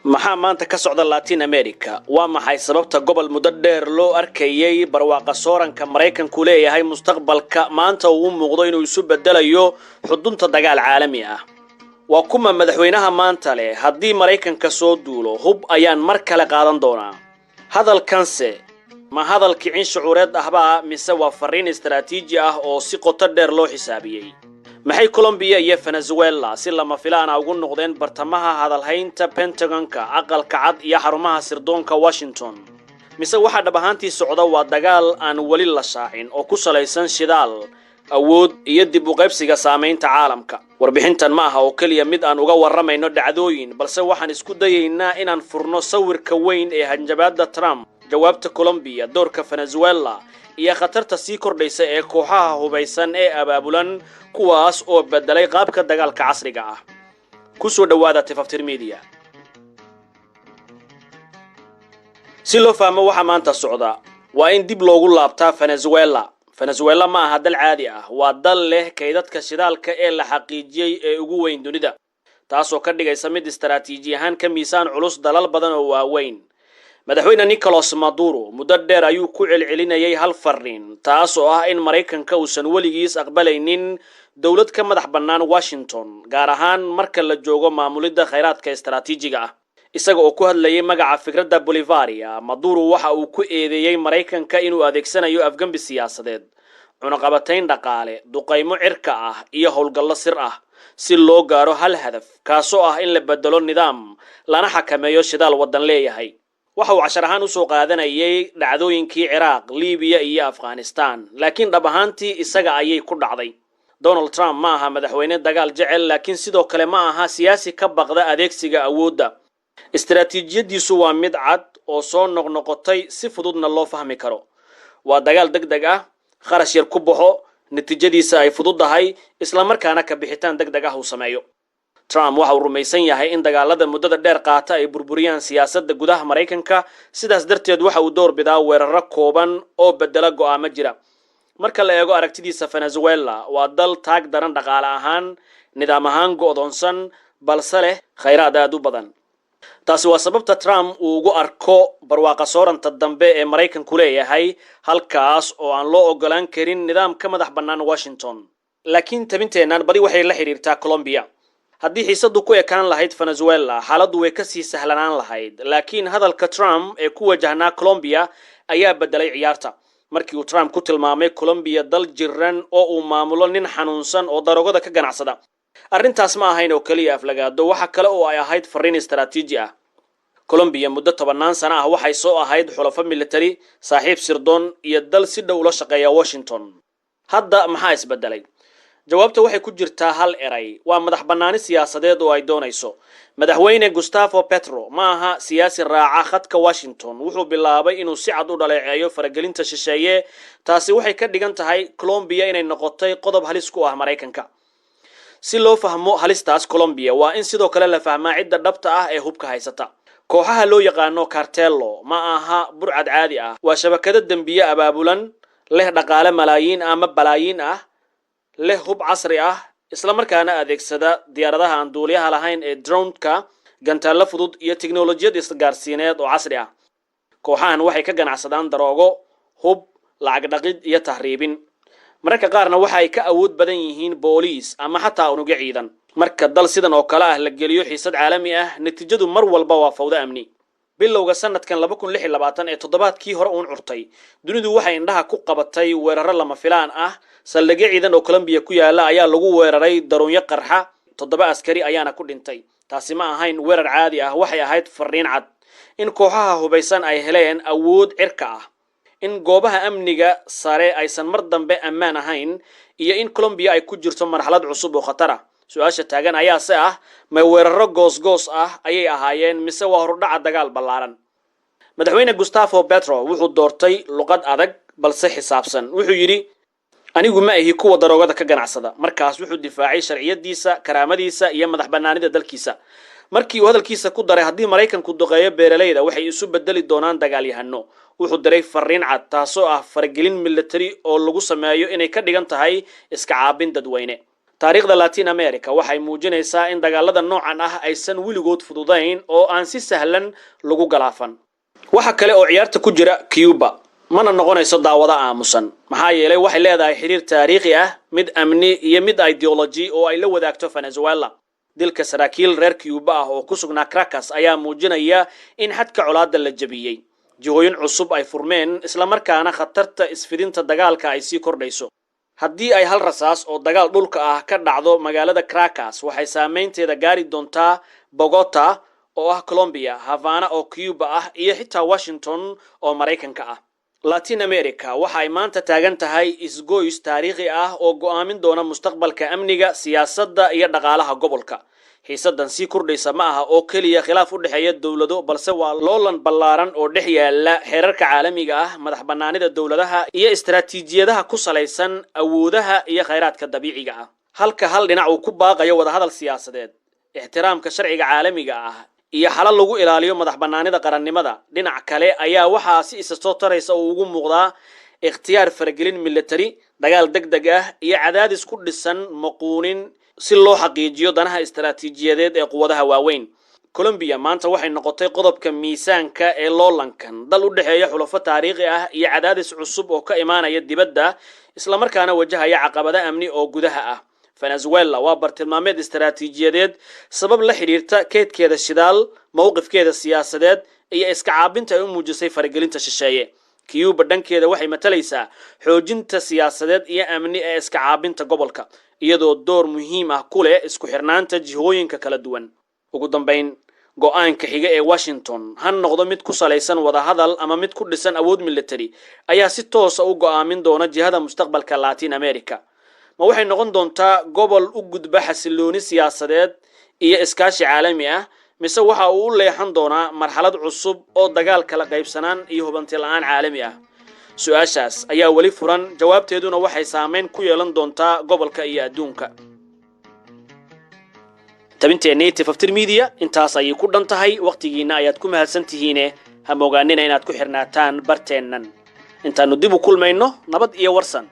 Maxaa maanta ka socda Latin America? Waa maxay sababta gobol muddo dheer loo arkayay barwaaqa sooranka Maraykanku leeyahay mustaqbalka maanta uu u muuqdo inuu isu bedelayo xudunta dagaal caalami ah? Waa kuma madaxweynaha maanta leh haddii Maraykanka soo duulo, hub ayaan mar kale qaadan doonaa? Hadalkanse ma hadal kicin shucuureed ahbaa, mise waa farriin istaraatiiji ah oo si qoto dheer loo xisaabiyey? Maxay Colombiya iyo Venezuela si lama filaana ugu noqdeen bartamaha hadalhaynta Pentagonka, Aqalka Cad iyo xarumaha sirdoonka Washington? Mise waxaa dhab ahaantii socda waa dagaal aan weli la shaacin oo ku salaysan shidaal, awood iyo dib u qaybsiga saamaynta caalamka? Warbixintan ma aha oo keliya mid aan uga warramayno dhacdooyin, balse waxaan isku dayaynaa inaan furno sawirka weyn ee hanjabaadda Trump, jawaabta Colombiya, doorka Venezuela iyo khatarta sii kordhaysa ee kooxaha hubaysan ee abaabulan, kuwaas oo bedelay qaabka dagaalka casriga ah. Ku soo dhowaada Tifaftir Media. Si loo fahmo waxa maanta socda, waa in dib loogu laabtaa Venezuela. Venezuela ma aha dal caadi ah. Waa dal leh kaydadka shidaalka ee la xaqiijiyey ee ugu weyn dunida, taasoo ka dhigaysa mid istaraatiiji ahaan ka miisaan culus dalal badan oo waaweyn. Madaxweyne Nicolas Maduro muddo dheer ayuu ku celcelinayay hal fariin, taas oo ah in Maraykanka uusan weligiis aqbalaynin dowlad ka madax bannaan Washington, gaar ahaan marka la joogo maamulidda khayraadka istaraatiijiga ah. Isaga oo ku hadlayay magaca fikradda Bolivaria, Maduro waxa uu ku eedeeyey Maraykanka inuu adeegsanayo afgembi siyaasadeed, cunaqabatayn dhaqaale, duqaymo cirka ah iyo howlgallo sir ah si loo gaaro hal hadaf, kaasoo ah in la bedelo nidaam lana xakameeyo shidaal waddan leeyahay. Waxa uu cashar ahaan usoo qaadanayay dhacdooyinkii Ciraaq, Liibiya iyo Afghanistan, laakiin dhab ahaantii isaga ayay ku dhacday. Donald Trump ma aha madaxweyne dagaal jecel, laakiin sidoo kale ma aha siyaasi ka baqda adeegsiga awoodda. Istaraatiijiyadiisu waa mid cad oo soo noqnoqotay, si fududna loo fahmi karo. Waa dagaal deg deg ah, kharash yar ku baxo, natiijadiisa ay fududdahay, islamarkaana ka bixitaan deg deg ah uu sameeyo. Trump waxa uu rumaysan yahay in dagaalada muddada dheer qaata ay burburiyaan siyaasadda gudaha Maraykanka. Sidaas darteed waxa uu door bidaa weeraro kooban oo bedela go'aamo jira. Marka la eego aragtidiisa, Venezuela waa dal taag daran dhaqaale ahaan, nidaam ahaan go'doonsan, balse leh khayraad aad u badan. Taasi waa sababta Trump uu ugu arko barwaaqa sooranta dambe ee Maraykanku leeyahay, halkaas oo aan loo ogolaan karin nidaam ka madax bannaan Washington. Laakiin tabinteennan badi waxay la xidhiirtaa Colombia. Haddii xiisaddu ku ekaan lahayd Venezuela, xaaladdu way kasii sahlanaan lahayd, laakiin hadalka Trump ee ku wajahnaa Colombia ayaa bedelay ciyaarta. Markii uu Trump ku tilmaamay Colombia dal jiran oo uu maamulo nin xanuunsan oo daroogada ka ganacsada, arrintaas ma ahayn oo keliya aflagaado. Waxa kale oo ay ahayd fariin istaraatiiji ah. Colombiya muddo tobannaan sano ah waxay soo ahayd xulafo military, saaxiib sirdoon iyo dal si dhow ula shaqeeya Washington. Hadda maxaa isbedelay? Jawaabta waxay ku jirtaa hal eray: waa madax bannaani siyaasadeed oo ay doonayso. Madaxweyne Gustavo Petro ma aha siyaasi raaca khadka Washington. Wuxuu bilaabay inuu si cad u dhaleeceeyo faragelinta shisheeye. Taasi waxay ka dhigan tahay Colombiya inay noqotay qodob halis ku ah Maraykanka. Si loo fahmo halistaas Colombiya, waa in sidoo kale la fahmaa cidda dhabta ah ee hubka haysata. Kooxaha loo yaqaano cartelo ma aha burcad caadi ah. Waa shabakado dembiye abaabulan, leh dhaqaale malaayiin ama balaayiin ah, leh hub casri ah, islamarkaana adeegsada diyaaradaha aan duuliyaha lahayn ee droneka, gantaallo fudud iyo tiknolojiyad isgaarsiineed oo casri ah. Kooxahan waxay ka ganacsadaan daroogo, hub, lacag dhaqid iyo tahriibin. Mararka qaarna waxa ay ka awood badan yihiin booliis ama xataa unugyo ciidan. Marka dal sidan oo kale ah la geliyo xiisad caalami ah, natiijadu mar walba waa fawdo amni. Bilowga sanadkan 2026 ee toddobaadkii hore uun curtay, dunidu waxay indhaha ku qabatay weeraro lama filaan ah. Saldhigyo ciidan oo Colombiya ku yaala ayaa lagu weeraray daroonyo qarxa, 7 askari ayaana ku dhintay. Taasi ma ahayn weerar caadi ah. Waxay ahayd fariin cad in kooxaha hubaysan ay heleen awood cirka ah, in goobaha amniga sare aysan mar dambe ammaan ahayn, iyo in Colombiya ay ku jirto marxalad cusub oo khatar ah. Su-aasha taagan ayaa se ah: ma weeraro goosgoos ah ayay ahaayeen, mise waa horudhaca dagaal ballaaran? Madaxweyne Gustavo Petro wuxuu doortay luqad adag balse xisaabsan. Wuxuu yidhi: "Anigu ma ahi kuwa daroogada ka ganacsada." Markaas wuxuu difaacay sharciyadiisa, karaamadiisa iyo madax bannaanida dalkiisa. Markii uu hadalkiisa ku daray haddii Maraykanku duqeeyo beeralayda, waxay isu bedeli doonaan dagaalyahano, wuxuu diray fariin cad, taasoo ah faragelin military oo lagu sameeyo inay ka dhigan tahay iska caabin dadweyne. Taariikhda Latin America waxay muujinaysaa in dagaalada noocan ah aysan weligood fududayn oo aan si sahlan lagu galaafan. Waxa kale oo ciyaarta ku jira Cuba. Mana noqonayso daawado aamusan, maxaa yeelay waxay leedahay xiriir taariikhi ah, mid amni iyo mid ideology oo ay la wadaagto Venezuela. Dilka saraakiil reer Cuba ah oo ku sugnaa Caracas ayaa muujinaya in xadka colaadda la jebiyey, jihooyin cusub ay furmeen, islamarkaana khatarta isfidinta dagaalka ay sii kordhayso. Haddii ay hal rasaas oo dagaal dhulka ah ka dhacdo magaalada Caracas, waxay saameynteeda gaari doontaa Bogota oo ah Colombia, Havana oo Cuba ah iyo xitaa Washington oo Maraykanka ah. Latin America waxa ay maanta taagan tahay isgoys taariikhi ah oo go'aamin doona mustaqbalka amniga, siyaasadda iyo dhaqaalaha gobolka. Xiisadan sii kordhaysa ma aha oo keliya khilaaf u dhexeeya dowlado, balse waa loolan ballaaran oo dhex yaala xeerarka caalamiga ah, madax bannaanida dowladaha iyo istaraatiijiyadaha ku salaysan awoodaha iyo khayraadka dabiiciga ah. Halka hal dhinac uu ku baaqayo wadahadal siyaasadeed, ixtiraamka sharciga caalamiga ah iyo xalal lagu ilaaliyo madax bannaanida qarannimada, dhinac kale ayaa waxaa si isa soo taraysa uu ugu muuqdaa ikhtiyaar faragelin military, dagaal deg deg ah iyo cadaadis ku dhisan maquunin si loo xaqiijiyo danaha istaraatiijiyadeed ee quwadaha waaweyn. Colombia maanta waxay noqotay qodobka miisaanka ee loolankan, dal u dhexeeya xulafo taariikhi ah iyo cadaadis cusub oo ka imaanaya dibadda, islamarkaana wajahaya caqabado amni oo gudaha ah. Venezuela waa bartilmaameed istaraatiijiyadeed sabab la xidhiirta keydkeeda shidaal, mowqifkeeda siyaasadeed iyo iska caabinta ay u muujisay faragelinta shisheeye. Cuba dhankeeda waxay matalaysaa xoojinta siyaasadeed iyo amni ee iska caabinta gobolka, iyadoo door muhiim ah ku leh isku xirnaanta jihooyinka kala duwan. Ugu dambayn, go'aanka xiga ee Washington, ha noqdo mid ku salaysan wadahadal ama mid ku dhisan awood military, ayaa si toosa u go'aamin doona jihada mustaqbalka Latin America. Ma waxay noqon doontaa gobol u gudba xasilooni siyaasadeed iyo iskaashi caalami ah, mise waxa uu u leexan doonaa marxalad cusub oo dagaal, kala qaybsanaan iyo hubanti la'aan caalami ah? Su'aashaas ayaa weli furan, jawaabteeduna waxay saameyn ku yeelan doontaa gobolka iyo adduunka. Tabinteennii Tifaftir Media intaas ayay ku dhan tahay. Wakhtigiinna ayaad ku mahadsan tihiine, ha mogaanina inaad ku xirnaataan barteennan. Intaannu dib u kulmayno, nabad iyo warsan.